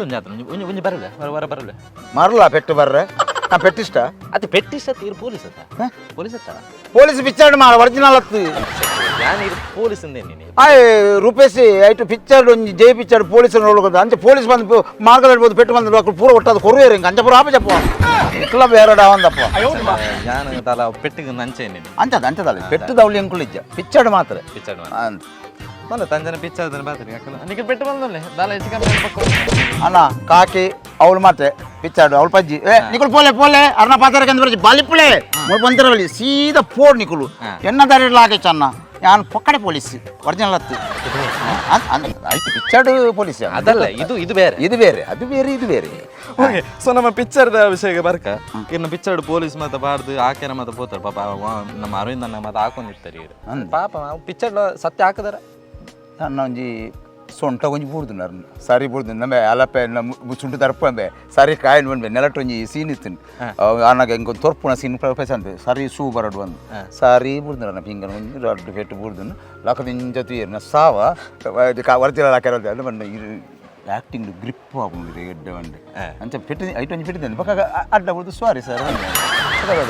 ಒಂಜಿ ಆತನ ಒಂಜಿ ಒಂಜಿ ಬರಲ್ಲ ಹೊರ ಹೊರ ಬರಲ್ಲ. ಮರಲ ಪೆಟ್ಟು ಬರ್ರೆ ನಾ ಪೆಟ್ಟಿಷ್ಟ. ಅದು ಪೆಟ್ಟಿಷ್ಟ ತೀರ್ ಪೊಲೀಸ್ ಅತ್ತ, ಪೊಲೀಸ್ ಅತ್ತ. ಪೊಲೀಸ್ ಪಿಕ್ಚರ್ ಮಾಡ ಒರಿಜಿನಲ್ ಅತ್ತು. ನಾನು ಇದು ಪೊಲೀಸ್ ಅಂದೆ ನೀನು. ಆಯ್ ರೂಪೇಶ್ ಐಟು ಪಿಕ್ಚರ್ ಒಂಜಿ ಜೈ picture police roll ಅಂಚೆ ಪೊಲೀಸ್ ಬಂದು ಮಾರ್ಗದಲ್ಲಿ ಇರ್ಬೋದು ಪೆಟ್ಟು ಬಂದು ಅಕ್ಕಳು ಪೂರ ಒಟ್ಟಾದ ಕೊರುವೇರು ಹಿಂಗೆ ಅಂಚೆ ಪೂರ ಆಪ ಜಪ್ಪ ಇಕ್ಲ ಬೇರೆ ಒಂದಪ್ಪ. ನಾನು ತಲ ಪೆಟ್ಟಿಗೆ ನಂಚೆ ನೀನು. ಅಂಚದ ಅಂಚದಲ್ಲ ಪೆಟ್ಟು ದೌಲಿ ಅಂಕುಲು ಇಜ್ಜ ಪಿಕ್ಚರ್ ಮಾತ್ರ. ಪಿಕ್ಚರ್. ಅಂತ. ಮಲ್ಲ ತಂಜನ ಪಿಕ್ಚರ್ ಬಾತ್ರಿ ಅಕ್ಕಲ ನಿಕ್ಕೆ ಪೆಟ್ಟು ಬಂದಲ್ಲೇ ದಾಲ ಹೆಚ್ಚು ಕಮ್ಮಿ ಪಕ್ಕ. ಅಣ್ಣ ಕಾಕಿ ಅವಳು ಮಾತ್ರ ಪಿಚ್ಚಾಡು ಅವಳು ಪಜ್ಜಿ ಏ ನಿಕುಲು ಪೋಲೆ ಪೋಲೆ ಅರ್ಣ ಪಾತ್ರ ಕಂದು ಬರ್ಜಿ ಬಲಿಪುಳೆ ಮುಳು ಬಂತಿರವಲ್ಲಿ ಸೀದಾ ಪೋಡ್ ನಿಕುಲು ಎಣ್ಣ ದಾರಿ ಲಾಗೆ ಚನ್ನ ಯಾನ್ ಪೊಕ್ಕಡೆ ಪೊಲೀಸ್ ಒರಿಜಿನಲ್ ಹತ್ತು ಆಯ್ತು ಪಿಚ್ಚಾಡು ಪೊಲೀಸ್. ಅದಲ್ಲ, ಇದು ಇದು ಬೇರೆ. ಇದು ಬೇರೆ, ಅದು ಬೇರೆ, ಇದು ಬೇರೆ. ಓಕೆ, ಸೊ ನಮ್ಮ ಪಿಕ್ಚರ್ದ ವಿಷಯಕ್ಕೆ ಬರ್ಕ. ಇನ್ನು ಪಿಕ್ಚರ್ ಪೊಲೀಸ್ ಮಾತ ಬಾರ್ದು ಆಕೆನ ಮಾತ ಪೋತಾರೆ ಪಾಪ ಅವ ನಮ್ಮ ಅರವಿಂದ್ ಅಣ್ಣ ಮಾತ ಹಾಕೊಂಡಿರ್ತಾರೆ ಇವ್ರು. ಪಾಪ ಪಿಕ್ಚರ್ ಸತ್ಯ ಹಾಕದಾರ. ನನ್ನ ಒಂಜಿ ಸೊಂಟ ಒಂಜಿ ಬೂರ್ದು ನರ್ನ ಸರಿ ಬೂರ್ದು ನಮ್ಮೆ ಅಲಪೆ ನಮ್ಮ ಸುಂಟು ದರ್ಪಂಬೆ ಸರಿ ಕಾಯಿನ್ ಬಂದ್ಬೆ ನೆಲಟ್ ಒಂಜಿ ಸೀನ್ ಇತ್ತು ಆನಾಗ ಹಿಂಗೆ ತೊರ್ಪುನ ಸೀನ್ ಪೈಸಂತೆ ಸರಿ ಸೂ ಬರಡು ಬಂದು ಸರಿ ಬೂರ್ದು ನನ್ನ ಹಿಂಗನ ಒಂಜಿ ರಡ್ಡು ಪೆಟ್ಟು ಬೂರ್ದು ಲಕ್ಕದಿಂಚ ತೀರ್ನ ಸಾವ ವರ್ತಿರ ಹಾಕ್ಯಾರ ಬಂದ ಇರು ಆ್ಯಕ್ಟಿಂಗ್ ಗ್ರಿಪ್ ಆಗುಂಡು ಎಡ್ಡೆ ಬಂಡೆ ಅಂಚ ಪೆಟ್ಟು ಐಟ್ ಒಂಜಿ ಪೆಟ್ಟಿದ್ದೇನೆ ಬೊಕ್ಕ ಅಡ್ಡ ಬೂರ್ದು ಸಾರಿ ಸರ್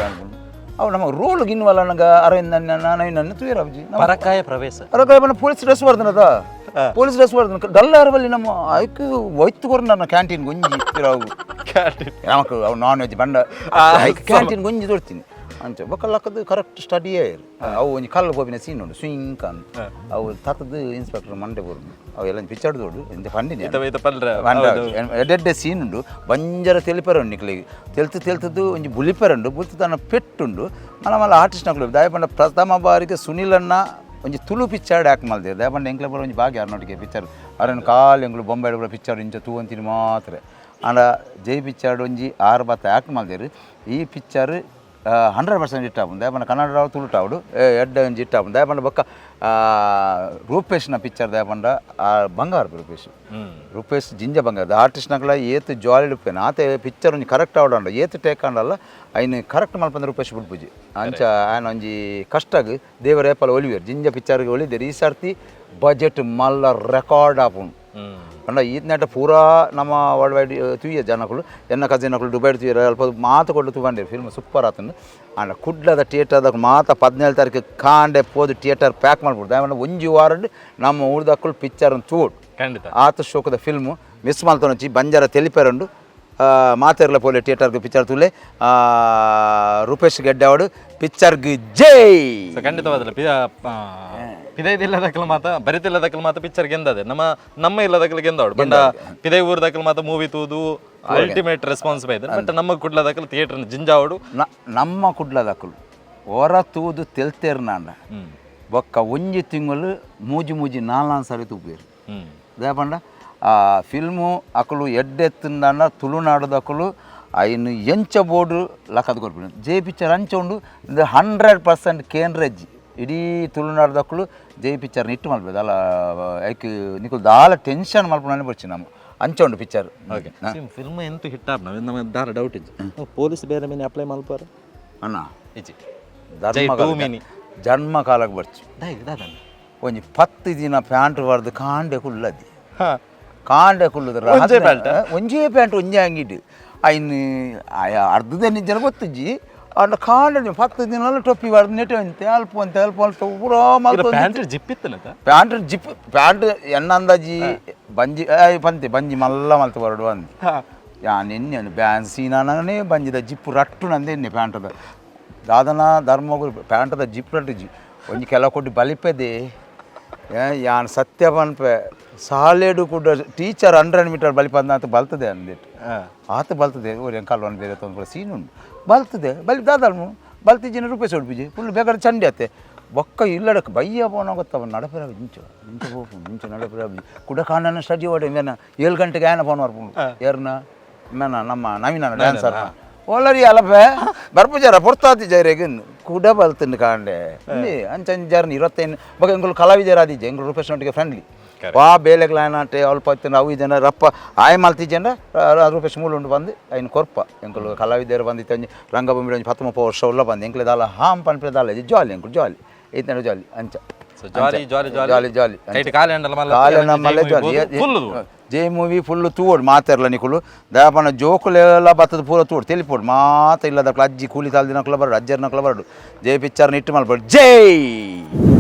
ಅನ್ಕೊಂಡು ಅವು ನಮ್ಮ ರೋಲ್ ಗಿನ್ವಲ್ಲ ನಂಗೆ ಅರವಿಂದ್ ನಾನು ತೂಯರ ಅಬ್ಜಿ. ಪರಕಾಯ ಪ್ರವೇಶ. ಅರಕ ಪೊಲೀಸ್ ಡ್ರೆಸ್ ಬರ್ದನದ ಪೊಲೀಸ್ ಡ್ರೆಸ್ ಬರ್ದನ ಡಲ್ಲಾರ ಬಲ್ಲಿ ನಮ್ಮ ಐಕ್ ಒಯ್ತು ಕೊರ ನನ್ನ ಕ್ಯಾಂಟೀನ್ ಗುಂಜಿ ಇರಾವು ನಮಕ್ ಅವು ನಾನ್ ವೆಜ್ ಬಂಡ ಕ್ಯಾಂಟೀನ್ ಗುಂಜಿ ತೋಡ್ತೀನಿ ಅಂಚ ಬೊಕ್ಕ ಲಕ್ಕದು ಕರೆಕ್ಟ್ ಸ್ಟಡಿ ಆಯಿರು ಅವು ಒಂಜಿ ಕಲ್ಲು ಗೋಬಿನ ಸೀನ್ ಉಂಡು ಸ್ವಿಂಕ್ ಅಂತ ಅವು ತತ್ತದು ಇನ್ಸ್ಪೆಕ್ಟರ್ ಮಂಡೆ ಬೋರ್ಡು ಅವು ಎಲ್ಲ ಪಿಕ್ಚರ್ ದೋಡು ಎಂತ ಪಂಡಿನಿ. ಇತ ಪಲ್ರ. ಎಡ್ಡೆಡ್ಡೆ ಸೀನ್ ಉಂಡು ಬಂಜರ ತೆಲಿಪೆರ ಉಂಡು ನಿಕ್ಲಿಗೆ ತೆಲ್ತು ತೆಲ್ತದ್ದು ಒಂಜಿ ಬುಲಿಪೆರ ಉಂಡು ಬುಲ್ತು ತನ್ನ ಪೆಟ್ಟುಂಡು ಮಲ್ಲ ಮಲ್ಲ ಆರ್ಟಿಸ್ಟ್ ನಕಲು ದಯಪಂಡ ಪ್ರಥಮ ಬಾರಿಗೆ ಸುನಿಲನ್ನ ಒಂಜಿ ತುಳು ಪಿಕ್ಚರ್ ಯಾಕೆ ಮಲ್ದೆ ದಯಪಂಡ ಎಂಕ್ಲ ಬರೋ ಒಂಜಿ ಭಾಗ್ಯ ಅರ್ನೋಟಿಗೆ ಪಿಕ್ಚರ್ ಅರನ್ ಕಾಲು ಎಂಗ್ಲು ಬೊಂಬೆ ಬರೋ ಪಿಕ್ಚರ್ ಇಂಚ ತೂವಂತಿನಿ ಮಾತ್ರ ಆಂಡ ಜೈ ಪಿಕ್ಚರ್ ಒಂಜಿ ಆರು ಬತ್ತ ಯಾಕೆ ಮಲ್ದೇರು ಈ ಪಿಕ್ಚರ್ 100% ಇಟ್ಟಾಪುಂಡು ದಯಪಂಡ ಕನ್ನಡ ತುಳು ಟಾವುಡು ಎಡ್ಡೆ ಒಂಜಿ ಇಟ್ಟಾಪುಂಡು ದಯಪಂಡ ಬೊಕ್ಕ ರೂಪೇಶ್ನ ಪಿಕ್ಚರ್ ದಯಪಂಡ ಆ ಬಂಗಾರ ರೂಪೇಶ್ ರೂಪೇಶ್ ಜಿಂಜ ಬಂಗಾರ ಆರ್ಟಿಸ್ಟ್ ನಕಲ ಏತ್ ಜಾಲಿ ಉಪ್ಪೇನ ಆತೆ ಪಿಕ್ಚರ್ ಒಂಜಿ ಕರೆಕ್ಟ್ ಆವಡಂಡ ಏತ್ ಟೇಕ್ ಆಂಡಲ್ಲ ಐನು ಕರೆಕ್ಟ್ ಮಲ್ಪಂದ ರೂಪೇಶ್ ಬುಡ್ಪುಜಿ ಅಂಚ ಆಯನ ಒಂಜಿ ಕಷ್ಟಗ್ ದೇವರ ಏಪಲ ಒಲಿವೇರ್ ಜಿಂಜ ಪಿಕ್ಚರ್ಗೆ ಒಲಿದೇರ್ ಈ ಸರ್ತಿ ಬಜೆಟ್ ಮಲ್ಲ ರೆಕಾರ್ಡ್ ಆಪುಂಡು ಪಂಡ ಈತ್ನೇಟ ಪೂರಾ ನಮ್ಮ ವರ್ಲ್ಡ್ ವೈಡ್ ತೂಯ ಜನಕುಲು ಎನ್ನ ಕಸಿನಕುಲು ದುಬೈಡ್ ತೂಯರ ಅಲ್ಪ ಮಾತು ಕೊಟ್ಟು ತೂವಂಡೇರು ಫಿಲ್ಮ್ ಸೂಪರ್ ಆತಂದು ಆಂಡ ಕುಡ್ಲದ ಥಿಯೇಟರ್ದಾಗ ಮಾತ 17 ತಾರೀಕು ಕಾಂಡೆ ಪೋದು ಥಿಯೇಟರ್ ಪ್ಯಾಕ್ ಮಾಡ್ಬಿಡ್ದು ಆಮೇಲೆ ಒಂಜಿ ವಾರಡ್ ನಮ್ಮ ಊರ್ದಕ್ಕಲು ಪಿಕ್ಚರ್ ತೂಡು. ಖಂಡಿತ. ಆತ ಶೋಕದ ಫಿಲ್ಮು ಮಿಸ್ ಮಲ್ತೊನೊಚ್ಚಿ ಬಂಜಾರ ತೆಲಿಪೆರಂಡು ಮಾತೆರ್ಲ ಪೋಲೆ ಥಿಯೇಟರ್ಗೆ ಪಿಕ್ಚರ್ ತೂಲೆ ರೂಪೇಶ್ ಗೆಡ್ಡೆವಾಡು ಪಿಕ್ಚರ್ಗೆ ಜೈ. ಸೊ ಖಂಡಿತವಾದಲ್ಲ ಪಿದೈದಿಲ್ಲದಕ್ಕಲು ಮಾತ ಬರಿತಿಲ್ಲದಕ್ಕಲು ಮಾತ ಪಿಕ್ಚರ್ ಗೆಂದದೆ ನಮ್ಮ ನಮ್ಮ ಇಲ್ಲದಕ್ಕಲು ಗೆಂದವಡು ಬಂಡ ಪಿದೈ ಊರ್ದಕ್ಕಲು ಮಾತ ಮೂವಿ ತೂದು ಅಲ್ಟಿಮೇಟ್ ರೆಸ್ಪಾನ್ಸ್ ಬೈದ ಬಟ್ ನಮ್ಮ ಕುಡ್ಲದಕ್ಕಲು ಥಿಯೇಟರ್ ಜಿಂಜಾವಡು. ನಮ್ಮ ಕುಡ್ಲದಕ್ಕಲು ಹೊರ ತೂದು ತೆಲ್ತೇರ್ನಾಂಡ ಬೊಕ್ಕ ಒಂಜಿ ತಿಂಗಳು ಮೂಜಿ ಮೂಜಿ ನಾಲ್ಕು ಸಾರಿ ತೂಪೇರು ದಾಯಪಂಡ ಆ ಫಿಲ್ಮು ಅಕಲು ಎಡ್ಡೆತ್ತಿಂದಾಂಡ ತುಳುನಾಡದಕಲು ಐನು ಎಂಚ ಬೋರ್ಡು ಲಕ್ಕದ ಕೊರ್ಪಿನ ಜೆ ಪಿಕ್ಚರ್ ಅಂಚ ಉಂಡು ಇದು 100% ಕೇಂದ್ರಜ್ಜಿ ಇಡೀ ತುಳುನಾಡದಕ್ಕಲು ಜೈ ಪಿಕ್ಚರ್ ಇಟ್ಟು ಮಲ್ಪೇದು ಅಲ್ಲ ಐಕ್ ನಿಕುಲು ದಾಲ ಟೆನ್ಷನ್ ಮಲ್ಪುನ ಬರ್ಚಿ ನಮ್ಮ ಅಂಚ ಉಂಡು picture. Okay, film ಎಂತ ಹಿಟ್ ಆಪ್ ನಾವ್ ನಮ್ಮ ದಾರ ಡೌಟ್ ಇಜ್ಜಿ ಪೊಲೀಸ್ ಬೇರೆ ಮೇಲೆ ಅಪ್ಲೈ ಮಲ್ಪಾರ. ಅಣ್ಣ. ಇಜ್ಜಿ. ಧರ್ಮ ಜೈ ಟೂ ಮಿನಿ. ಜನ್ಮ ಕಾಲಕ್ಕೆ ಬರ್ಚು. ದಾಯ್ ದಾದನ್. ಒಂಜಿ 10 ದಿನ ಪ್ಯಾಂಟ್ ಬರ್ದು ಕಾಂಡೆ ಕುಲ್ಲದಿ ಕಾಂಡೆ ಕುಲ್ಲುದ್ರ. ಒಂಜೇ ಪ್ಯಾಂಟ್? ಒಂಜೇ ಪ್ಯಾಂಟ್ ಒಂಜೇ ಅಂಗಿಡು ಐನ್ ಅರ್ಧದ ನಿಜನ ಗೊತ್ತಿಜ್ಜಿ ಅಂಡ ಕಾಂಡೆ 10 ದಿನ ಟೊಪ್ಪಿ ಬಾರ್ದು ನೆಟ್ಟೆ ಅಂತೆ ಅಲ್ಪ ಅಂತೆ ಅಲ್ಪ ಅಲ್ಪ ಪೂರಾ ಮಲ್ತೊಂದು. ಪ್ಯಾಂಟ್ ಜಿಪ್ ಇತ್ತನತ. Pant zip pant ಎನ್ನ ಅಂದಾಜಿ ಬಂಜಿ ಪಂತೆ ಬಂಜಿ ಮಲ್ಲ ಮಲ್ತು ಬರಡು ಅಂದ್ ಯಾನ್ ಎಣ್ಣೆ ಬ್ಯಾನ್ ಸೀನಾನೇ ಬಂಜಿದ ಜಿಪ್ಪು ರಟ್ಟು ನಂದೆ ಎಣ್ಣೆ ಪ್ಯಾಂಟದ ದಾದನ ಧರ್ಮಗುರು ಪ್ಯಾಂಟದ ಜಿಪ್ ರಟ್ಟು ಜಿ ಒಂಜಿ ಕೆಲವು ಕೊಟ್ಟು ಬಲಿಪದೆ ಯಾನ್ ಸತ್ಯ ಪನ್ಪೆ ಸಾಲೆಡು ಕೂಡ ಟೀಚರ್ 100 ಮೀಟರ್ ಬಲಿಪಂದ ಅಂತ ಬಲ್ತದೆ ಅಂದಿಟ್ಟು ಆತ ಬಲ್ತದೆ ಓರಿ ಕಾಲು ಒಂದು ಬೇರೆ ತೊಂದರೆ ಸೀನ್ ಉಂಟು ಬಲ್ತದೆ ಬಲಿ ದಾದಲ್ಮು ಬಲ್ತಿಜಿನ ರೂಪಾಯಿ ಸೊಡ್ಪಿಜಿ ಫುಲ್ ಬೇಕಾದ್ರೆ ಚಂಡಿ ಅತ್ತೆ ಬೊಕ್ಕ ಇಲ್ಲಡಕ್ಕೆ ಬಯ್ಯ ಬೋನ ಗೊತ್ತವ ನಡಪುರ ಇಂಚು ಇಂಚು ಹೋಗು ಇಂಚು ನಡಪುರ ಕುಡ ಕಾಣನ ಸ್ಟಡಿ ಓಡಿ ಮೇನ 7 ಗಂಟೆಗೆ ಆಯನ ಫೋನ್ ಬರ್ಪುಂಡು ಏರ್ನ ಮೇನ ನಮ್ಮ ನವೀನ ಡ್ಯಾನ್ಸರ್ ಓಲರಿ ಅಲಪೆ ಬರ್ಪುಜಾರ ಪೊರ್ತಾತಿ ಜೈರೇಗ್ ಕುಡ ಬಲ್ತಂಡು ಕಾಂಡೆ ಅಂಚ ಅಂಜಾರ್ನ 25 ಬೊಕ ಎಂಕುಲು ಕಲಾವಿದರ ಆದಿಜ್ಜೆ ಎಂಕುಲು ರೂಪೇಶ್ ನೊಟ್ಟಿಗೆ ಫ್ರೆಂಡ್ಲಿ ವಾ ಬೇಲೆಗ್ಲಾನಾಟೆ ಅಲ್ಪ ಇತ್ತು ಅವು ಜನ ರಪ್ಪ ಆಯ್ ಮಲ್ತಿ ಜನ ರೂಪೇಶ್ ಮೂಲ ಉಂಡು ಬಂದು ಐನು ಕೊರ್ಪ ಎಂಕುಲು ಕಲಾವಿದರು ಬಂದಿತ್ತು ಒಂಜಿ ರಂಗಭೂಮಿ ಒಂಜಿ 19 ವರ್ಷ ಉಲ್ಲ ಬಂದು ಎಂಕ್ಲೆ ದಾಲ ಹಾಂ ಪನ್ಪೆ ದಾಲ ಜಾಲಿ ಎಂಕುಲು ಜಾಲಿ ಐತನ ಜಾಲಿ ಅಂಚ. So, jolly, jolly, jolly. Jolly jolly. ಕೈಟ್ ಕಾಲಿ ಅಂಡಲ ಮಲ್ಲ ಕಾಲಿ ಮಲ್ಲ ಜಾಲಿ. ಫುಲ್. ಜೈ ಮೂವಿ ಫುಲ್ ತೂವೋಡು ಮಾತೆರ್ಲ ನಿಕುಲು. ದಯಪನ ಜೋಕುಲೆಲ್ಲ ಬತ್ತದ ಪೂರ ತೂಡು ತೆಲಿಪೋಡು ಮಾತ ಇಲ್ಲದಕ್ಲು, ಅಜ್ಜಿ ಕೂಲಿ ತಾಲ್ದಿನಕ್ಲ ಬರಡು, ಅಜ್ಜರ್ನಕ್ಲ ಬರಡು. ಜೈ ಪಿಕ್ಚರ್ನ ಇಟ್ಟು ಮಲ್ಪಡು. ಜೈ.